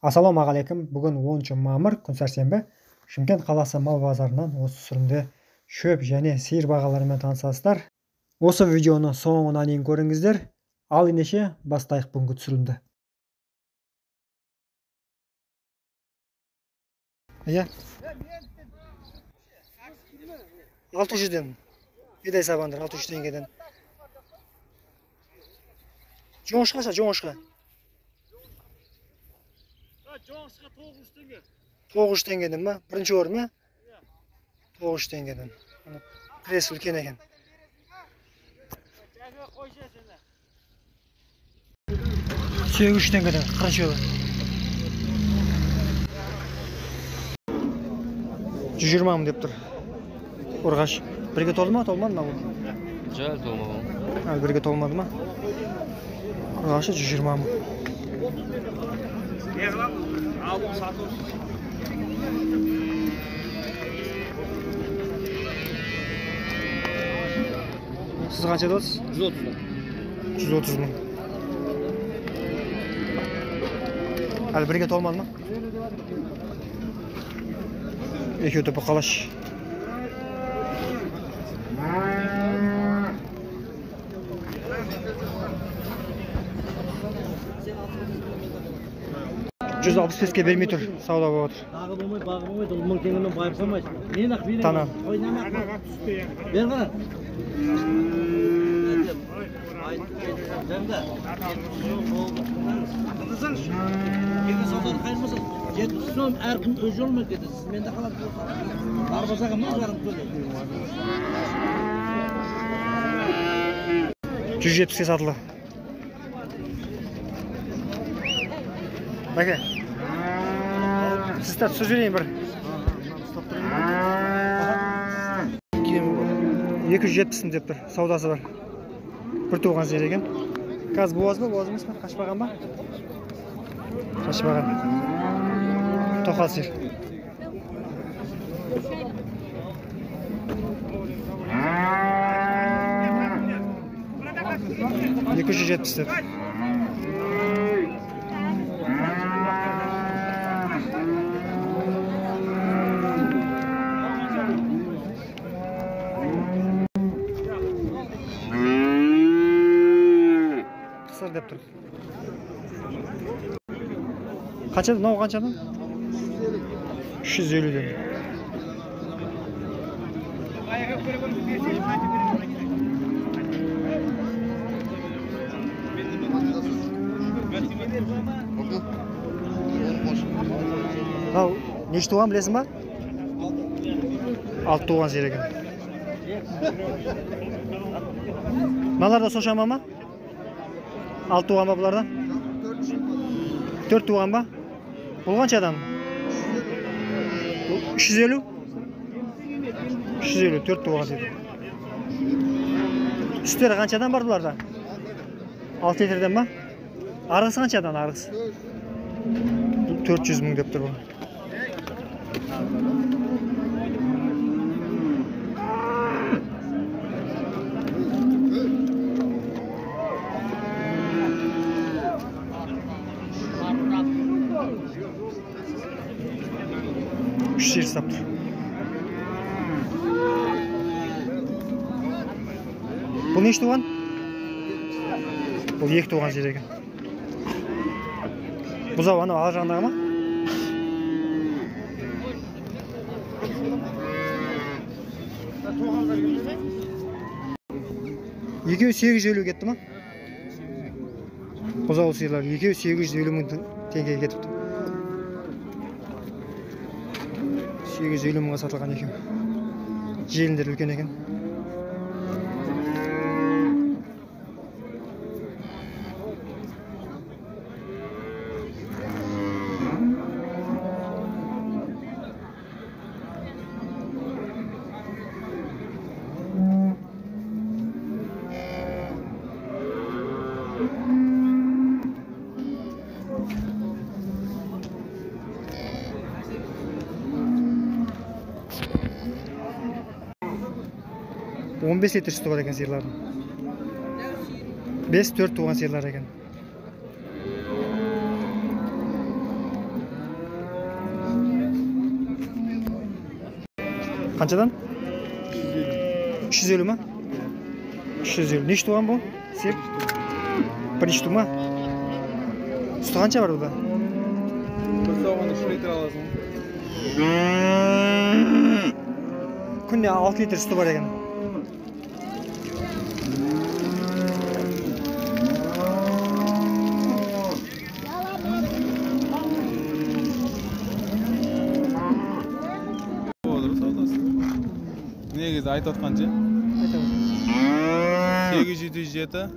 Ассалаумағалейкум. Бүгін 10 мамыр, күн сәрсенбі. Шымкент қаласы мал базарынан осы түсірімде шөп және сиыр бағаларымен танысасыздар. Осы видеоны соңына дейін көріңіздер. Ал ендеше бастайық бүгінгі түсірілімді. Иә. 600-ден. Бидай сабандар 600 теңгеден. Жоңышқаша, жоңышқа. Жоңышқа 900 теңге. 900 теңгеден ба? Бірінші орын ба? 900 теңгеден. Пресс үлкен екен. 800 теңгеден, қырық шөбі. 120 мың деп тұр. Ұрғаш. Бірге толды ма, толмады ма бұл? Жоқ, толмаған. Бірге толмады ма? Ұрғашы 120 мың. Сіз қанша деп отырсыз? 130 мың. 130 мың. Әлі бірге толмады ма? Екеуі топы қалаш. Жүз алпыс беске бермей тұр, сауда болып отыр. Бағы болмай, бағы болмайды, ол 1000 теңгемен байып қалмайсың. Мен ақ беремін. Тана. Бер ғана. Әркім өз жолымен кетеді. Сіз менде қалады. Барбасаға 1500 төлейді. 170-ке сатылды. Бәке, сіз де түсіріп жіберейін бір. 270 мың деп тұр, саудасы бар. Бір туған сиыр екен. Қазір буаз ба, буаз емес па? Қашпаған ба? Қашпаған. Тоқал сиыр. 270 деп. Қысыр деп тұр. Қаншадан? Мынау қаншадан? 350-ден. Мынау неше туған білесің ба? 6 туған сиыр екен. Мыналар да сол шама ма? 6 туған ба бұларда? 4 туған ба? Бұл қаншадан? 350? 350, 4 туған сиыр. Сүттері қаншадан бар бұларда? 6 литрден ба? Арғысы қаншадан арғысы? 400 мың деп тұр бұл. Үш сиыр ұстап тұр. Бұл неше туған? Бұл 2 туған сиыр екен. Бұзау анау ар жағындағы ма? Екеуі 850 кетті ма? Бұзау сиырлар екеуі 850 мың теңгеге кетіпті. 850 мыңға сатылған екеуі. Желіндер үлкен екен. Он бес литр сүті бар екен сиырлардың. 5-4 туған сиырлар екен. Қаншадан? 350 ма? 350. Неше туған бұл? Сиыр? Бірінші тума? Сүті қанша бар бұда? Бір сауғанда 3 литр аласың. Күніне 6 литр сүті бар екен. Негізі айтып отқанша? 807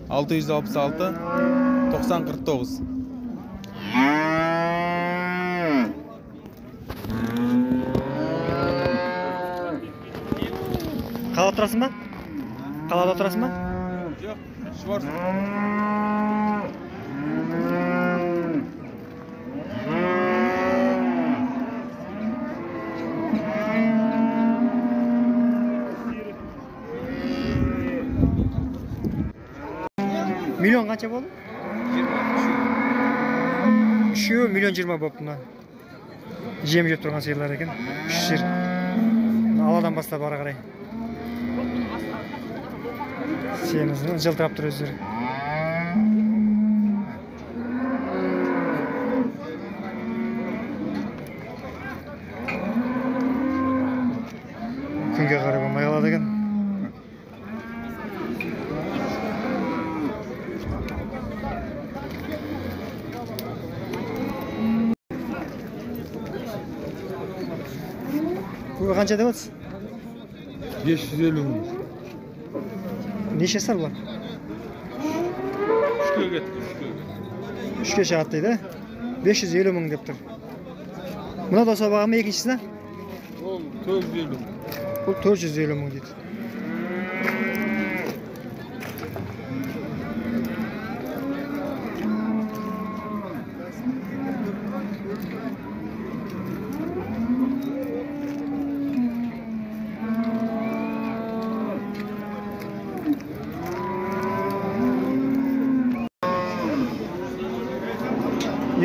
666 90 49. Қалада тұрасың ба? Қалада тұрасың ба? Жоқ, Шварц. Миллион қанша болды? Үшеуі 1,020 миллион болыпты мына. Жем жеп тұрған сиырлар екен. 3 сиыр. Аладан бастап ары қарай. Семізін жылтырап тұр өздері. Күнге қарай болмай қалады екен. Бұл қанша деп отырсыз? 550 мың. Неше жасар бұлар? 3-ке кетті, 3-ке. 3-ке шығады дейді. 550 мың деп тұр. Мына да сол баға ма, екіншісі? Ол 450 мың. Бұл 450 мың дейді.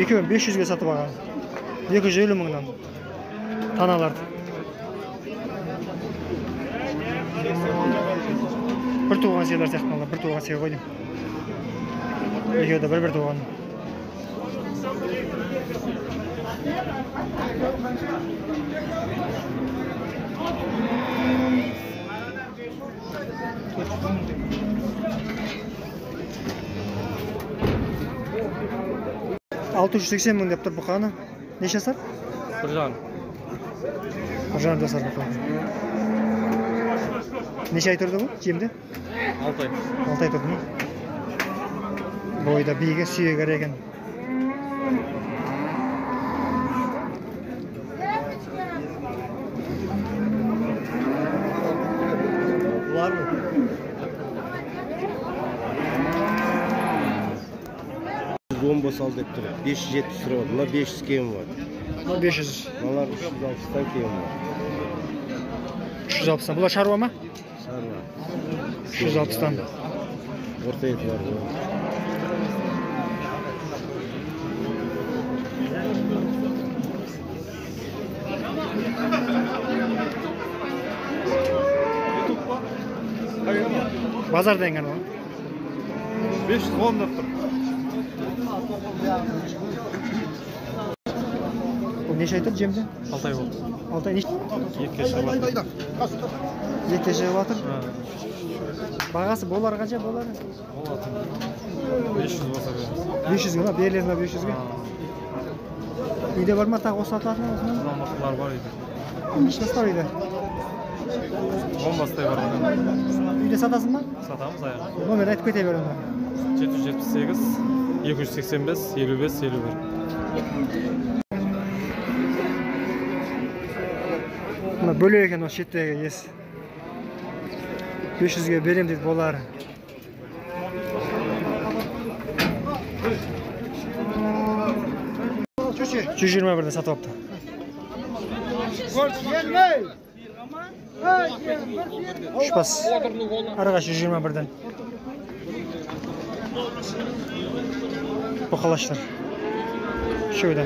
Екеуін 500-ге сатып алған. 250 мыңнан таналарды. Бір туған сиырлар сияқты мыналар, бір туған сиыр ғой деймін. Екеуі де бір-бір туған. 680 мың деп тұр бұқаны. Неше жасар? 1,5. 1,5 жасар бұқа. Неше ай тұрды бұл жемде? 6 ай. 6 ай тұрды ма? Бойда биігі сүйегі ірі екен. Var mı? 10 босал деп тұр. 570 сұрап, мына 500 кем бар. Мына 500. Мыналар 360-тан кем бар. 360-тан. Бұлар шаруа ма? Шаруа. 360-тан. Орта еті бар. Базарда ең ғана. 510 деп тұр. Бұл неше ай тұр жемде? 6 ай болды. 6 ай неше? 2-ге шығып жатыр. 2-ге шығып жатыр. Бағасы болар қанша болар? Болады. 500 болса береміз. 500-ге ма? Берілер ма 500-ге? Үйде бар ма тағы осы сатылатын осынан? Мына бар үйде. Неше бас бар үйде? 10 бастай бар. Үйде сатасың ба? Сатамыз аяғы. Номер айтып кете бер онда. 778 285 55 51. Мына бөлек екен осы шеттегі ес. 500-ге берем дейді болар. 121-ден сатып алыпты. Үш бас. Арағаш 121-ден. Бұқалаштар. Үшеуі де.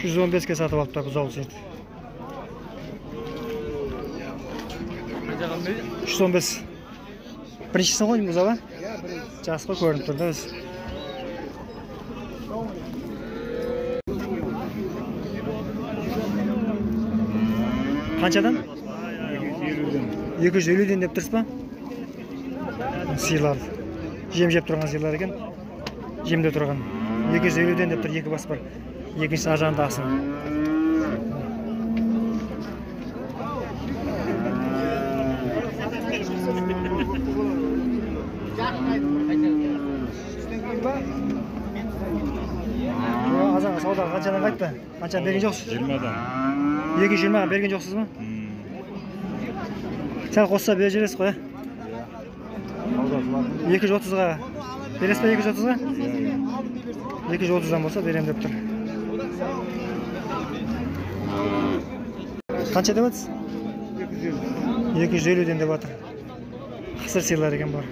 315-ке сатып алыпты бұзау сиырды. 315. Біріншісі ғой бұзау, а? Жас қой, көрініп тұр да өзі. Қаншадан? 250-ден деп тұрсыз ба? Сиырлар. Жем жеп тұрған сиырлар екен. Жемде тұрған. 250-ден деп тұр, екі бас бар. Екіншісі ар жағында ақсын. Азанғы сауда қаншадан қайтты? Қанша берген жоқсыз? 20-дан. 220-ға берген жоқсыз ба? Сәл қосса бере жібересіз ғой, ә? 230-ға бересіз ба, 230-ға? 230-дан болса берем деп тұр. Қанша деп жатсыз? 250-ден деп жатыр. Қысыр сиырлар екен бұлар.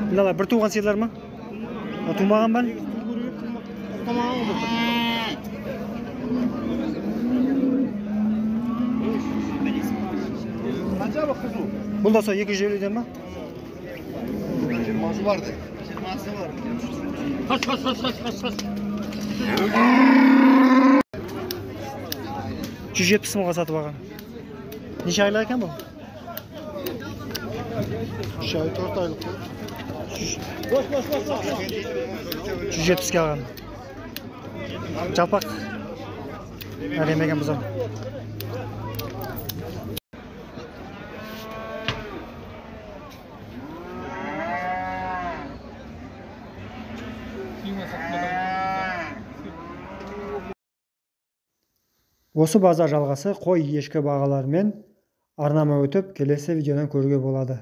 Мыналар бір туған сиырлар ма? Тумаған ба? Бұл да сол 250-ден ба? 20-сы бар дейді. 20-сы бар. Қаш, қаш, қаш, қаш, қаш, қаш. 170 мыңға сатып алған. Неше айлық екен бұл? 3 ай, 4 айлық. 170-ке алған. Жалпақ әдемі екен бұзау. Осы базар жалғасы қой ешкі бағаларымен арнама өтіп, келесі видеодан көруге болады.